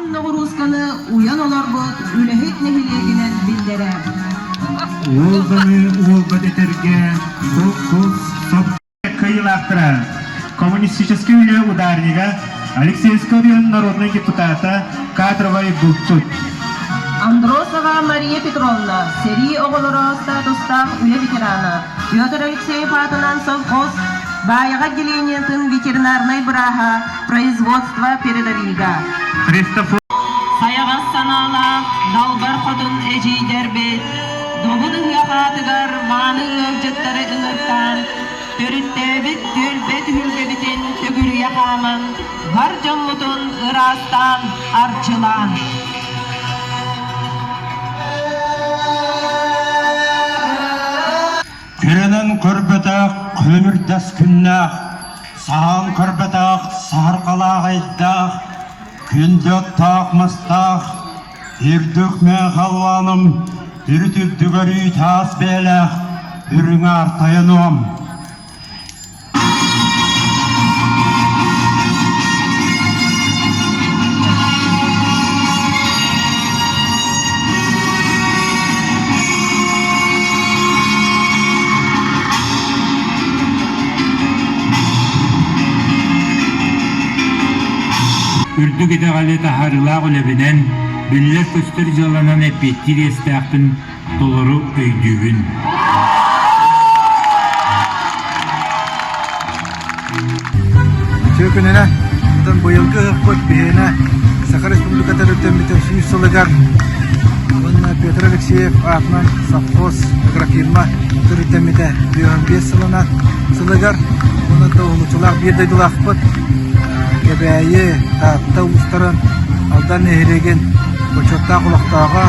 Ыарахан ноҕуруусканы уйан олорбут үлэһит нэһилиэгинэн биллэрэ. Уолбаны уолба дэтэргэ кус соп кыайыылаахтара коммунистическай үлэ ударнига Алексеевскай оройуон народнай депутата кадровай булчут. Андросова Мария Петровна, сэрии оҕолоро статустаах үлэ ветерана, Петр Алексеев аатынан совхоз Баайаҕа отделениетын ветеринарнай бырааһа, производство передовига. Христофор Сайаҕас санаалаах далбар хотун эдьиийдэрбит Добун ыһыах аатыгар мааны ыалдьыттары ыҥыртаан, төрүттээбит түөлбэ түһүлгэбитин төгүрүйэ хааман, бар дьоммутун ыраастаан, арчылаан. Күрэнэн көрбөтөх күлүмүрдэс күннээх, саһаан көрбөтөх саһарҕалаах айдаах, күндү оттоох мастаах, үрдүк мээх халлааным, үрүт үрдүгэр үүт аас бэйэлээх, үрүҥ аар тайаныам. Үрдүк итэҕэли таһаарыылаах үлэбинэн, биллэр-көстөр дьыаланан эппиэттиир иэстээхпин толору өйдүүбүн. Үтүө күнүнэн! Оттон быйылгы ыһыахпыт биһиэнэ Саха Республиката төрүттэммитэ сүүс сылыгар уонна Петр Алексеев аатынан совхоз агрофирма төрүттэммитэ 55 сылынан сылыгар уонна да уһулуччулаах биир дойдулаахпыт Кэбээйи, Таатта улуустарын Алдан нэһилиэгин бочуоттаах олохтооҕо,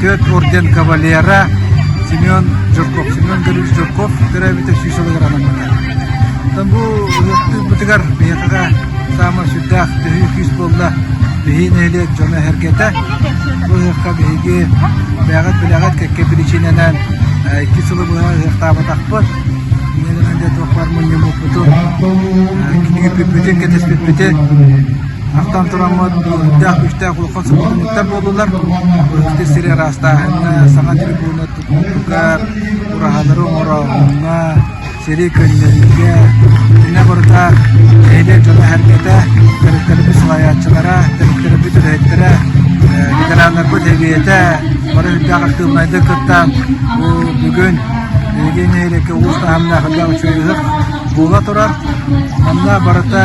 түөрт орден кавалера Семен Жирков. Семен Гаврилович Жирков төрөөбүтэ сүүс сылыгар анаммыта. Оттон бу ыһыахтыырбытыгар биһиэхэ саамай сүрдээх төһүү күүс буолла биһи нэһилиэк дьоно-сэргэтэ. Бу ыһыахха биһиги бэйэҕит билэҕит кэккэ биричиинэнэн икки сылы быһа ыһыахтаабатахпыт. Инньэ гынан дьэ туох баар мунньуммуппутун, күүппүппүтүн, кэтэспиппитин Ахтан тураммыт үрдээх күүстээх улахан субботунньуктар буоллулар. Ытык сири ыраастааһыҥҥа, саҥа трибуна тутуутугар, ураһалары оҥорооһуҥҥа, сири көннөрүүгэ итиннэ барыта нэһилиэк дьоно-сэргэтэ, төрүттэрбит салайааччылара, төрүттэрбит үлэһиттэрэ, ветераннарбыт эбиэтэ бары үрдээх актыыбынайдык кыттан бу бүгүн биһиги нэһилиэккэ улуус таһымнаах үрдээх үчүгэй ыһыах буола турар. Манна барыта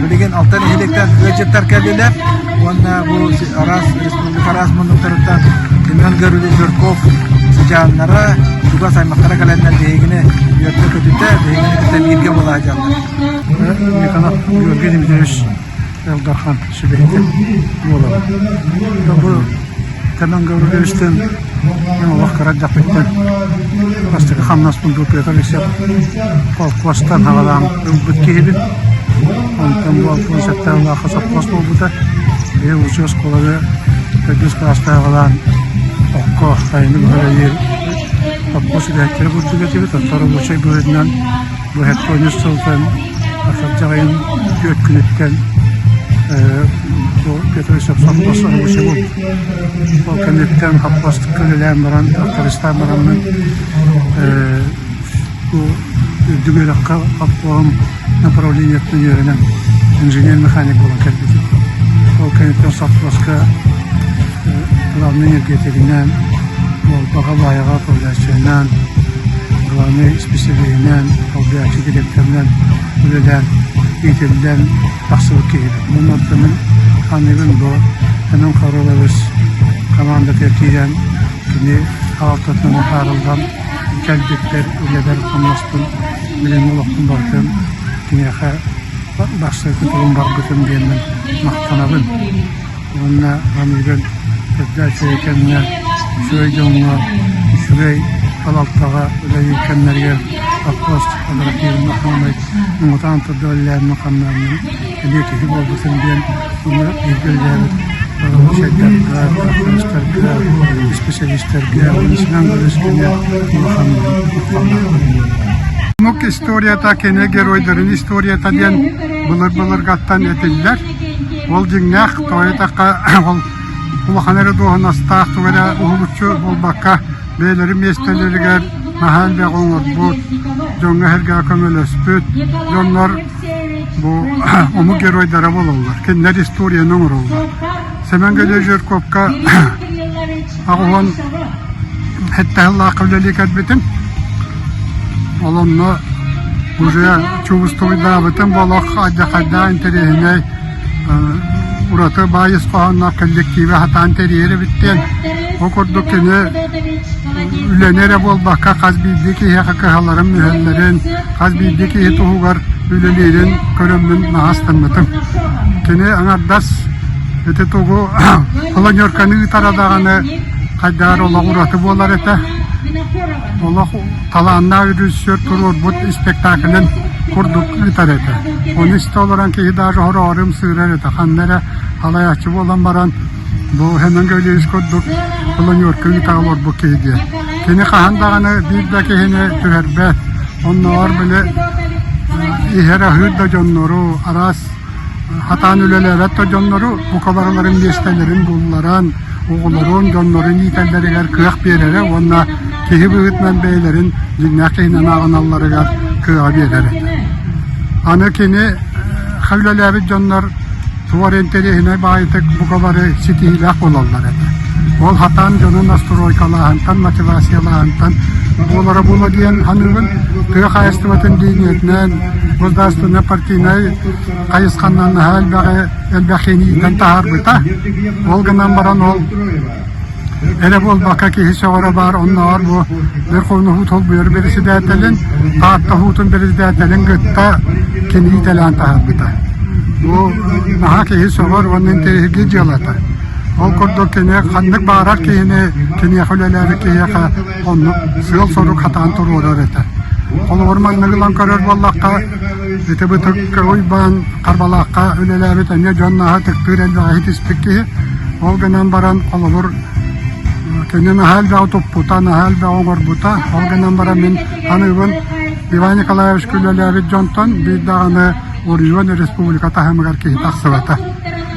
билигин алта нэһилиэктэн ыалдьыттар кэллилэр уонна бу араас республика араас муннуктарыттан Семен Гаврилович Жирков сыдьааннара, чугас аймахтара кэлэннэр биһигини үөрдэ-көтүтэ, биһигини кытта бииргэ буола сылдьаллар. Николай Георгий Дмитриевич Ил Дархан сүбэһитэ буолар. Бу Семен Гаврильевичтыын мин олох кыра эрдэхпиттэн бастакы хамнаспын дуу Петр Алексеев холкуостан хаҕалаан ылбыт киһибин. Онтон бу 67 сыллаахха сопхуос буолбута. Биһи учуос оскуоланы төрдүс кылааска хаҕалаан окко сайыны быһа үлэлиир сопхуос үлэһиттэрэ курдук этибит. Оттон рабочай быһыытынан Бу хектонец сылтан атырдьах ыйын түөрт күнүттэн бу Петр совхоз рабочай Ол кэнниттэн хаппастыкка үлэлээн баран, трактористаан бараммын бу үрдүк үөрэххэ хаппоһум направлениеттан үөрэнэн инженер-механик буолан кэлбитим. Ол кэнниттэн совхозка главный энергетигинэн, Уолбаҕа Баайаҕа управляющайынан, главнай исписэлииһинэн, солбуйааччы директорынан үлэлээн, иитиллэн тахсыбыт киһибин. Онон оттон мин ханыыбын бу Семен Хаврилович командатыгар киирэн кини салалтатынан ыһаарыллан кэлбиппэр үлэбэр-хамнаспын, билиҥҥи олохпун барытын киниэхэ бастакы тылым барбытым диэммин махтанабын. Уонна аныгы эрдэ үчүгэй кэмҥэ үчүгэй дьоҥҥо үчүгэй салалтаҕа үлэлиир кэмнэригэр совхоз оперативно хаамай муҥутаан турда үлэлээммин хамнааммын эмиэ киһи буолбутум диэн уонна бииргэ үлэлээбит рабочайдарга, трактористарга, исписэлиистэргэ уонна Семен Борисовичка улахан махталлаахпын. Омук историята кини геройдарын историята диэн былыр-былыргаттан этиллэр. Ол дьиҥнээх тоҕо диэтэххэ ол улахан эрэ дуоһунастаах тугу эрэ уһулуччу буолбакка бэйэлэрин миэстэлэригэр наһаа элбэҕи оҥорбут, дьоҥҥо-сэргэҕэ көмөлөспүт дьоннор бу омук геройдара буолаллар. Кинилэр историяны оҥороллор. Семен Григорьевич Жирковка 87 сыллаахха үлэлии кэлбитим. Ол онно уже чувствуйдаабытым болох алдьархайдаах интэриэһинэй ураты баай ис хоһоонноох коллективы сатаан тэрийэр эбит диэн. Ол курдук кини үлэни эрэ буолбакка хас биирдии киһиэхэ кыһалларын, мүһэллэрин, хас биирдии киһи туһугар үлэлиирин көрөммүн наһаа астыммытым. Кини аҥардас ити тугу планерканы ыытара даҕаны хайдаар олох ураты буолар этэ. Олох талааннаах режиссер туруорбут спектаклын курдук ыытар этэ. Ону истэ олорон киһи даже хороорум сыырар этэ. Ханна эрэ халайааччы буолан баран бу Семен Гаврильевич курдук планерка ыыта олорбут киһи диэн. Кини хаһан даҕаны биир да киһини түһэрбэт. Оннооҕор били иһэр-аһыыр да дьоннору араас Хатаан үлэлээбэт да дьоннору бука барыларын миэстэлэрин булларан, оҕолорун, дьоннорун иитэллэригэр кыах биэрэрэ уонна киһи быһыытынан бэйэлэрин дьиҥнээх киһинэн ааҕыналларыгар кыаҕы биэрэр этэ. Аны кини үлэлээбит дьоннор туох эрэ интэриэһинэй баҕайытык бука бары ситиһиилээх буолаллар этэ. Ол хатаан дьону настройкалааһынтан, мотивациялааһынтан буолара буолуо диэн саныыбын. Тыа хаһаайыстыбатын лиинийэтинэн государственнай партийнай хайысханнан наһаа элбэҕи элбэх иитэн таһаарбыта. Ол гынан баран ол эрэ буолбакка киһи сөҕөрө баар оннооҕор бу Верховный Суут холбуйар бэрэсэдээтэлин Таатта Суутун бэрэсэдээтэлин кытта кини иитэлээн таһаарбыта. Бу наһаа киһи сөҕөр уонна интэриэһиргиир дьыалата. Ол курдук кини ханнык баҕарар киһини киниэхэ үлэлээбит киһиэхэ оннук сыал-сорук хатаан туруорар этэ. Холобур маннык ылан көрөр буоллахха, ити бытык Уйбаан Харбалаахха үлэлээбит эмиэ дьон наһаа ытыктыыр элбэҕи ситиспит киһи. Ол гынан баран холобур кини наһаа элбэҕи туппута, наһаа элбэҕи оҥорбута. Ол гынан баран мин саныыбын Иван Николаевичка үлэлээбит дьонтон биир даҕаны оройуон республика таһымыгар киһи тахсыбата.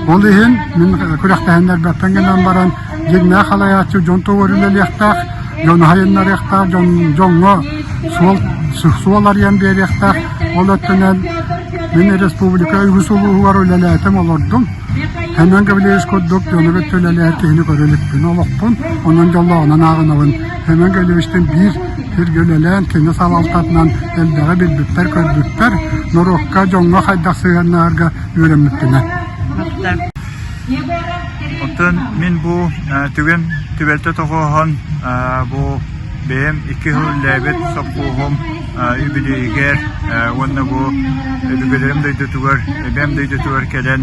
Ол иһин мин күрэхтэһиннэрбэппин гынан баран дьиҥнээх халайааччы дьон тугар үлэлиэхтээх, дьону сайыннарыахтаах, дьон, дьоҥҥо суол, суол арыйан биэриэхтээх. Ол өттүнэн мин республика үгүс улууһугар үлэлээтим, олордум. Семен Гаврильевич курдук дьону кытта үлэлэһэр киһини көрө иликпин олохпун, онон дьоллооҕунан ааҕынабын. Семен Гаврильевичтан биир сиргэ үлэлээн, кини салалтатынан элбэҕи билбиппэр-көрбүппэр, норуокка, дьоҥҥо хайдах сыһыаннаһарга үөрэммиппинэн. Оттон мин бу түгэн түбэлтэ тоҕооһон бу бэйэм икки сыл үлэлээбит сопхуоһум үбүлүөйүгэр уонна бу өбүгэлэрим дойдутугар, эбээм дойдутугар кэлэн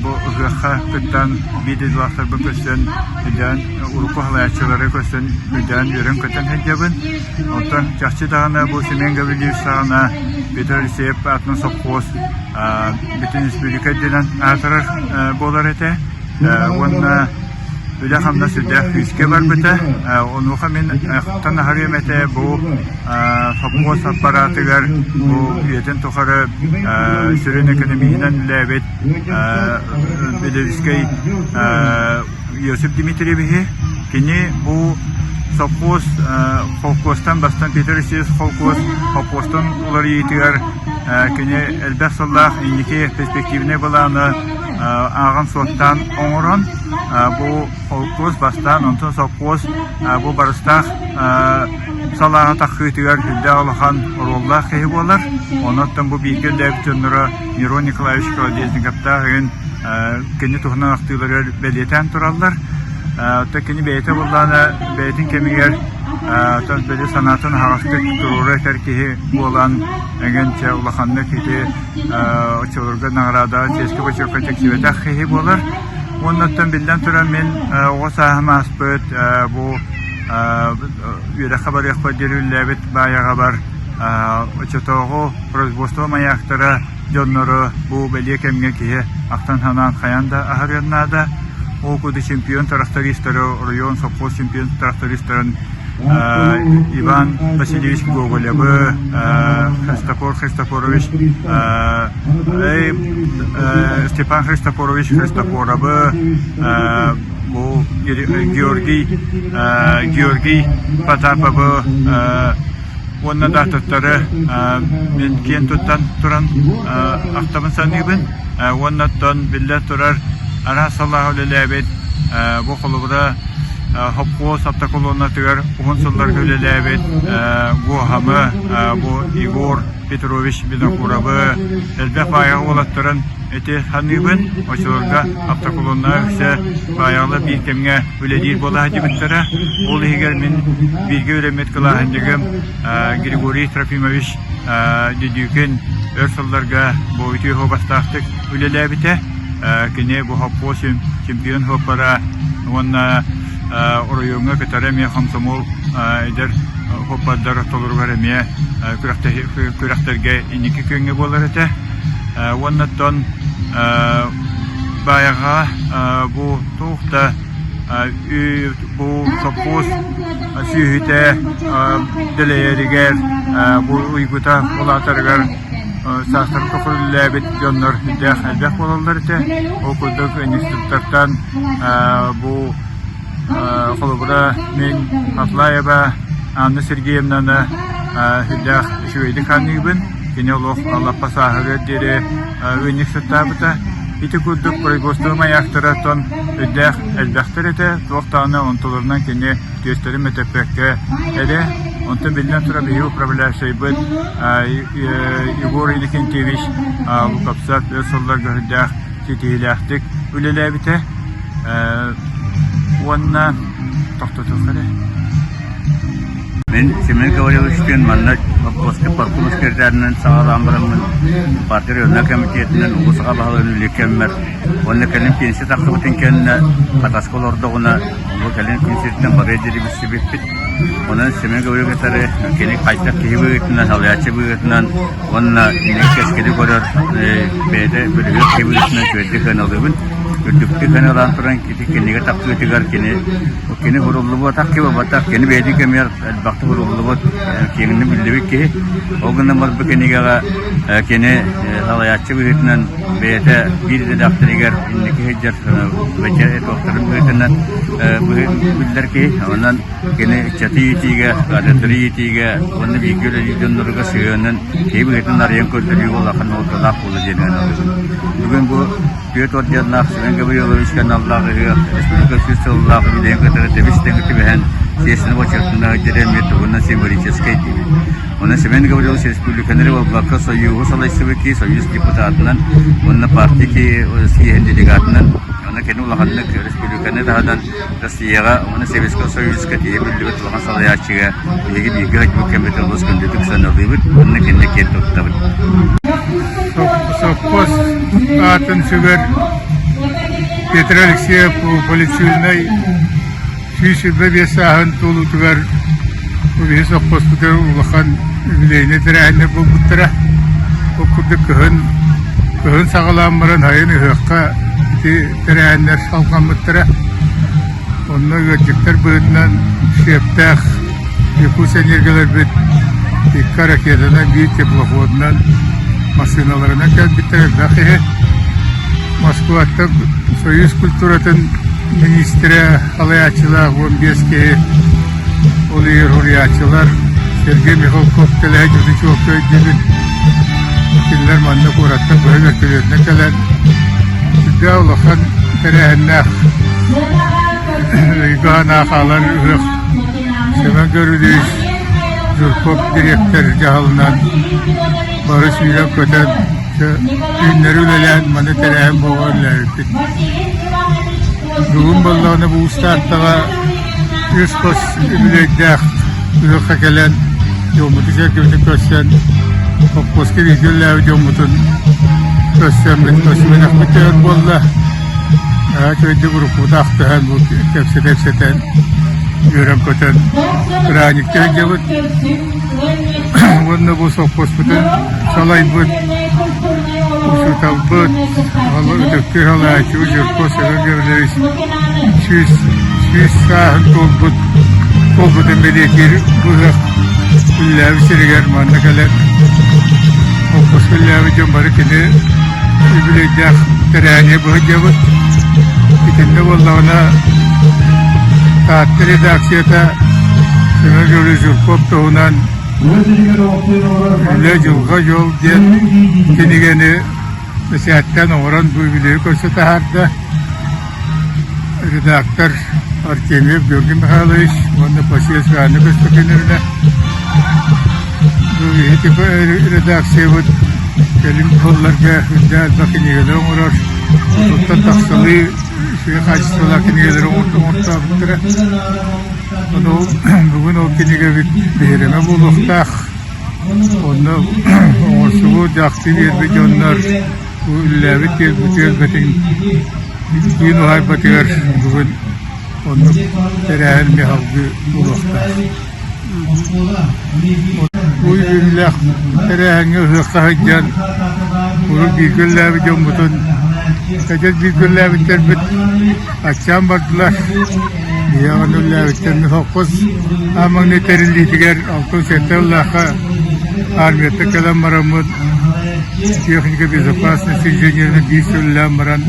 бу ыһыахха кыттан биир дойдулаахтарбын көрсөн өйдөөн урукку салайааччылары көрсөн өйдөөн үөрэн-көтөн сылдьабын. Оттон чахчы даҕаны бу Семен Гаврильевич саҕана Петр Алексеев аатынан сопхуос бүтүн республика үрдүнэн аатырар буолар этэ уонна үлэ-хамнас сүрдээх күүскэ барбыта. Онуоха мин ахтан аһарыам этэ бу сопхуос аппаратыгар бу үйэтин тухары сүрүн экономиһинэн үлэлээбит Белевскэй Иосиф Дмитриевиһи. Кини бу сопхуос холкуостан бастан Петр Алексеевич холкуос холкуостан уларыйыытыгар кини элбэх сыллаах инники перспективнай былааны ааҕан-суоттаан оҥорон бу холкуос бастаан онтон сопхуос бу барыстаах салааҕа таххыытыгар сүрдээх улахан оруоллаах киһи буолар. Онон бу бииргэ үлэлээбит дьонноро Мирон Николаевич Колодезниковтаах игин кини туһунан ахтыыларыгар бэлиэтээн тураллар. Оттон кини бэйэтэ буоллаҕына бэйэтин кэмигэр оттон били санаатын аһаҕастык туруора этэр киһи буолан эҥин чэ улаханнык ити оччолорго наҕараадаҕа чиэскэ бочуокка тиксибэтэх киһи буолар. Уонна оттон биллэн туран мин оҕо сааһым ааспыт бу үөрэххэ барыахпар диэри үлэлээбит баайаҕабар оччотооҕу производство маяктара дьоннору бу бэлиэ кэмҥэ киһи ахтан-санаан хайаан да аһарыан наада. Ол курдук чемпион трактористары, оройуон совхоз чемпион трактористарын Иван Васильевич Гоголевы, Христофор Христофорович Степан Христофорович Христофоровы, бу Георгий Георгий Потаповы уонна да атыттары мин киэн туттан туран ахтабын саныыбын. Уонна оттон биллэн турар араас салааҕа үлэлээбит бу холобура Хопхуос автоколоннатыгар уһун сылларга үлэлээбит Гуохамы, бу Егор Петрович Винокуровы, элбэх баайаҕа уолаттарын ити саныыбын. Оччолорго автоколоннаҕа үксэ баайаҕалар биир кэмҥэ үлэлиир буола сылдьыбыттара. Ол иһигэр мин бииргэ үөрэммит кылааһынньыгым Григорий Трофимович Дедюкин өр сылларга бу үтүө суобастаахтык үлэлээбитэ. Кини бу хоппуос чемпион суоппара уонна оройуоҥҥа кытары эмиэ хомсомуол эдэр суоппардар ортолоругар эмиэ күрэхтэргэ инники күөҥҥэ буолар этэ. Уонна оттон Баайаҕа бу туох да бу сопхуос сүөһүтэ дэлэйэригэр бу уйгута улаатарыгар саастарга көрүллээбит дьоннор сүрдээх элбэх буолаллар этэ. Ол курдук инструктортан бу холобура мин Атлаева Анна Сергеевнаны сүрдээх үчүгэйдик саныыбын. Кини олох лаппа сааһыгар диэри ыанньык сыттаабыта. Ити курдук производство маяктара тон үрдээх элбэхтэр этэ. Туох даҕаны онтуларынан кини түөстэрин мөтөппөккө эрэ. Онтон биллэн турар биһиги управляющайбыт Егор Иннокентьевич Луковцев өр сылларга үрдээх ситиһиилээхтик үлэлээбитэ. Уонна тохтотуохха эрэ. Мин Семен Гавриловичтыын манна боппуруоска паркум секретарынан саҕалаан бараммын партия районнай комитетинэн улуус аҕа баһылыгын үлэлиир кэммэр уонна кэлин пенсия тахсыбытын кэннэ Хатаска олордоҕуна бу кэлин күн сириттэн барыа диэри билсибиппит. Онон Семен Гаврилович кытары кини хайдах киһи быһыытынан, салайааччы быһыытынан уонна инники кэскили көрөр бэйэтэ бөлүһүөк киһи быһыытынан үчүгэйдик сыаналыыбын. Үрдүктүк сыаналаан туран ити кинигэ тахсыытыгар кини Кини уруллубатах киһи буолбатах, кини бэйэтин кэмигэр элбэхтик уруллубут, киэҥник биллибит киһи. Ол гынан баран бу кинигэҕэ кини салайааччы быһыытынан бэйэтэ биир идэлээхтэригэр инники сылдьар туохтарын быһыытынан биллэр киһи. Онон кини ыччаты иитиигэ, кадрдары иитиигэ уонна бииргэ үлэлиир дьонноругар сыһыанын киһи быһыытынан арыйан көрдөрүүгэ улахан суолталаах буолла диэн ыаналыыбын. Бүгүн бу Түөрт орденнаах Семен Гаврилович аналлаах ыһыах республика сүүс сыллаах үбүлүөйүн кытары тэбис-тэҥ түбэһэн сиэссийэни бочуоттана сылдьар эмиэ туһунан символическай диибит. Онон Семен Гаврилович республиканы эрэ буолбакка Союһу салайсыбыт киһи, Союз депутатынан уонна партия съеһин делегатынан, онон кини улаханнык республиканы таһынан Россияҕа уонна Советскай Союзка тиийэ биллибит улахан салайааччыга биһиги бииргэ сылдьыбыт кэммитин олус күндүтүк сыаналыыбыт уонна кинини киэн туттабыт. Совхоз аатын сүгэр Петр Алексеев политсыылынай 125 сааһын туолуутугар биһи совхозпутугар улахан үбүлүөйнэй тэрээһиннэр буолбуттара. Ол курдук кыһын кыһын саҕалаан баран сайын ыһыахха ити тэрээһиннэр салҕаммыттара. Онно ыалдьыттар быһыытынан шефтээх Якутсэнергелэрбит икки ракетанан, биир теплоходунан, массыыналарынан кэлбиттэр элбэх киһи. Москваттан Союз культуратын миниистирэ салайааччылаах 15 киһи, ол иһигэр суруйааччылар Сергей Михалков кэлэ сылдьыбытын чуолкай өйдүүбүн. Кинилэр манна куораттан быһа вертолетунан кэлэн сүрдээх улахан тэрээһиннээх өйгө-санаа хаалар ыһыах Семен Гаврильевич Жирков дириэктэр дьаһалынан бары сүүрэн-көтөн түүннэри үлэлээн маны тэрээһин буолан үлэлээбиппит. Бүгүн буоллаҕына бу Уус-Тааттаҕа үс хос үбүлүөйдээх ыһыахха кэлэн дьоммутун сэргэбитин көрсөн, хоппуоска бииргэ үлэлээбит дьоммутун көрсөммүт көрсүбэтэхпит да өр буолла. Наһаа үчүгэйдик уруккубуту ахтыһан, бу кэпсэтэ-кэпсэтэн, үөрэн-көтөн бырааһынньыкта сылдьабыт. Уонна бу сопхуоспутун салайбыт учууталбыт, ытыктыыр салайааччыбыт Жирков Семен Гаврилович 100 сааһын туолбут. буолбутун бэлиэтиир быһыах үлэлээбит сиригэр манна кэлэн холкуоска үлэлээбит дьон бары кини үбүлүөйдээх тэрээһиҥҥэ быһыдьабыт. Итиннэ буоллаҕына Таатта редакцията Семен Гаврилович Жирков туһунан Үлэ дьылҕа дьол диэн кинигэни бэчээттээн оҥорон бу үбүлүөйү көрсө таһаарда. Редактор Артемьев Георгий Михайлович уонна Пасия Светлана Константиновна. Бу редакциябыт кэлин сылларга үрдээх элбэх кинигэлэри оҥорор, отуттан тахсалыы үчүгэй хаачыстыбалаах кинигэлэри оҥортообуттара. Ону бүгүн ол кинигэбит биһирэмэ буолуохтаах. Онно оҥорсубут, дьахты биэрбит дьоннор бу үлэлээбит түөлбэтин киин уһаайбатыгар бүгүн оннук тэрээһин эмиэ салгыы буолуохтаах. Бу үөрүүлээх тэрээһиҥҥэ ыһыахха сылдьан урут бииргэ үлэлээбит дьоммутун эдэр бииргэ үлэлээбиттэрбит аччаан бардылар. Биһиэхэ үлэлээбиттэр холкуос аан маҥнай тэриллиитигэр 67 сыллаахха армияттан кэлэн бараммыт техника безопасности инженеринэн биир сыл үлэлээн баран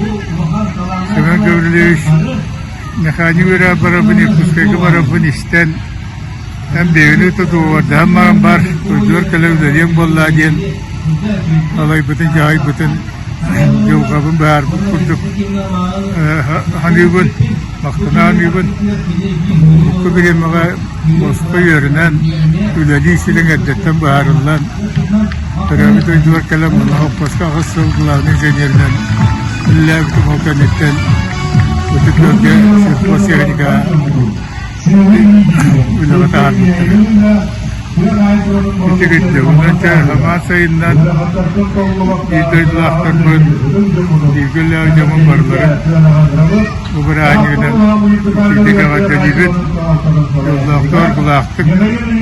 Семен Гаврильевич механик үөрэҕэр барарбын Иркутскайга барарбын истэн эн биһигини тутуубардаһан баран бар дойдугар кэлэн үлэлиэҥ буоллаа диэн салайбытын дьаһайбытын дьылҕабын быһаарбыт курдук саныыбын, махтана саныыбын. Урукку бириэмэҕэ босхо үөрэнэн, үлэлии сириҥ эрдэттэн быһаарыллан, төрөөбүт дойдубар кэлэн манна холкуоска аҕыс сыл главный инженеринэн үлэлээбитим ол кэнниттэн Ытык Күөлгэ сельхозтехника үлэҕэ таһаарбыттара. Ити кытта онон чэ самаан сайынынан биир дойдулаахтарбын, бииргэ үлэлээбит дьоммун барыларын бу бырааһынньыгынан итиитик эҕэрдэлиибит. Дьоллоохтор, былаахтык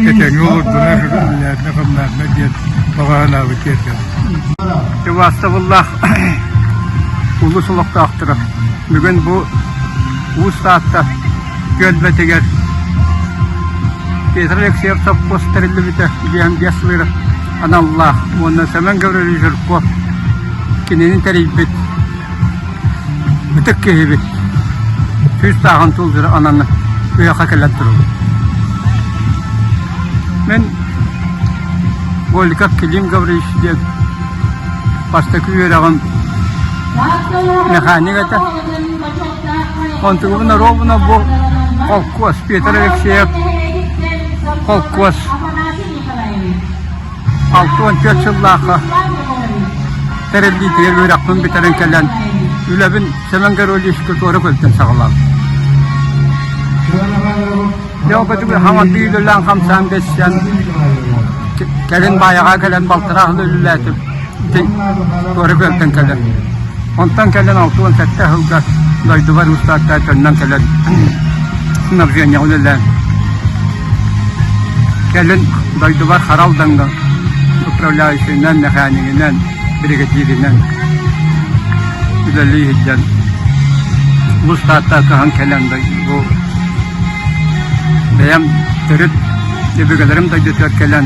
этэҥҥэ олордунар, үлэлээтинэ-хамнаатына диэн баҕа санаабыт тиэрдэбит. Убаастабыллаах улуус олохтоохторо, бүгүн бу Уус Таатта түөлбэтигэр Петр Алексеев сопхуос тэриллибитэ диэн биэс сылыгар аналлаах уонна Семен Гаврильевич Жирков кинини тэрийбит ытык киһибит сүүс сааһын тулдура ананна үөһэ кэлэн турабыт. Мин Голиков Клим Гаврильевич диэн бастакы үөрэҕим механик этэ. Онтугубун ровно бу холкуос Петр Алексеев холкуос 64 сыллаахха тэриллиитигэр үөрэхпин бүтэрэн кэлэн үлэбин Семен Гаврильевичка туора көлтөн саҕалаабытым. Дьэ ол кытыгы хаҥатыы үлэлээн хамсаан бэссэн кэлин баайаҕа кэлэн балтараа сыл үлэлээтим. Туора күөлтэн кэлэн. Онтон кэлэн 67 сылга дойдубар устааттаа төннөн кэлэн снабжениеҕа үлэлээн кэлин дойдубар Хара Алдаҥҥа управляющайынан, мэхээнигинэн, биригэдьииринэн үлэлии сылдьан Улуус Таатта кыһан кэлэн бу бэйэм төрүт өбүгэлэрим дойдутугар кэлэн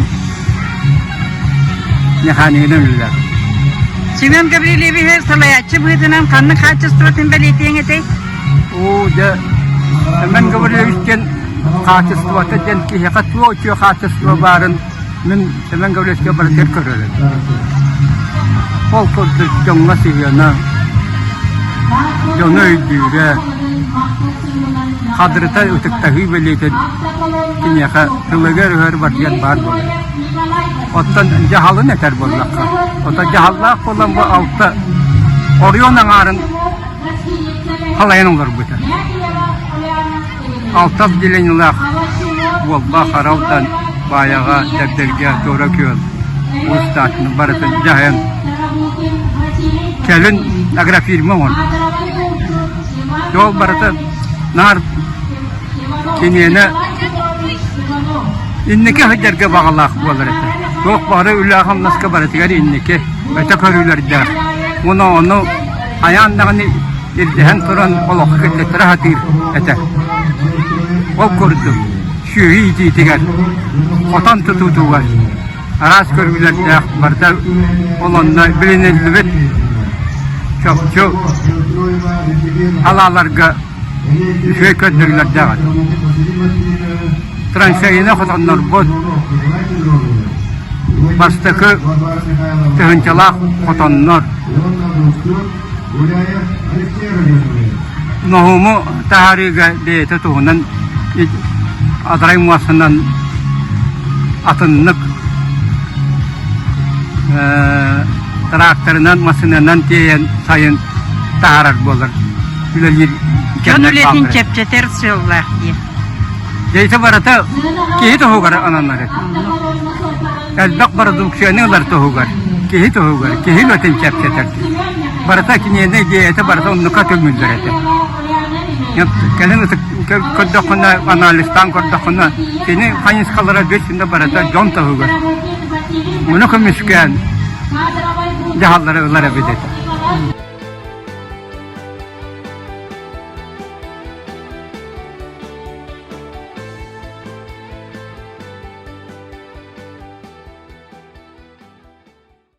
механигынан үлэлээтим. Семен Гаврильевиһы салайааччы быһыытынан ханнык хаачыстыбатын бэлиэтиэҥ этэй? Оо, дьэ, Семен Гаврильевич диэн хаачыстыбата диэн киһиэхэ туох үтүө хаачыстыба баарын мин Семен Гаврильевичка барытыгар көрөр этим. Ол курдук дьоҥҥо сыһыана, дьону өйдүүрэ, хадырыта ытыктаһыы бэлиэтин киниэхэ тылыгар-өһөр барытыгар баар буолар. Оттон дьаһалын этэр буоллахха, оттон дьаһаллаах буолан бу алта оройуон аҥаарын халайан олорбута. Алта отделениелаах Уолба, Харалтан, Баайаҕа, Дэбдиргэ, Туора Күөл, Уус Таатыны барытын дьаһайан кэлин агрофирма оҥорбут. Ол барыта наар киниэнэ инники сылдьарга баҕалаах буолар этэ. Туох бары үлэ-хамнаска барытыгар инники өтө көрүүлэрдээх. Уонна ону хайаан даҕаны ирдэһэн туран олоххо киллэрэ сатыыр этэ. Ол курдук. сүөһү иитиитигэр, хотон тутуутугар араас көрүүлэрдээх барыта ол онно билиниллибит чопчу салааларга үчүгэй көрдөрүүлэрдээх этэ. Траншеяны хотоннорбут бастакы тыһыынчалаах хотоннор Ноһуому таһаарыыга бэйэтэ туһунан адарай муостанан атыннык тракторынан, массыынанан тиэйэн сайын таһаарар буолар үлэлиир Дьон үлэтин чэпчэтэр сыаллаах дии. Дьэ барыта киһи туһугар ананар этэ. Элбэх бородууксуйаны ылар туһугар, киһи туһугар, киһи үлэтин чэпчэтэр. Барыта киниэнэ идиэйэтэ барыта оннука көҥүллэр этэ. Кэлин көрдөххүнэ, анализтаан көрдөххүнэ, кини хайысхалара бүт барыта дьон туһугар. Ону көмүскээн дьаһаллары ылар эбит этэ.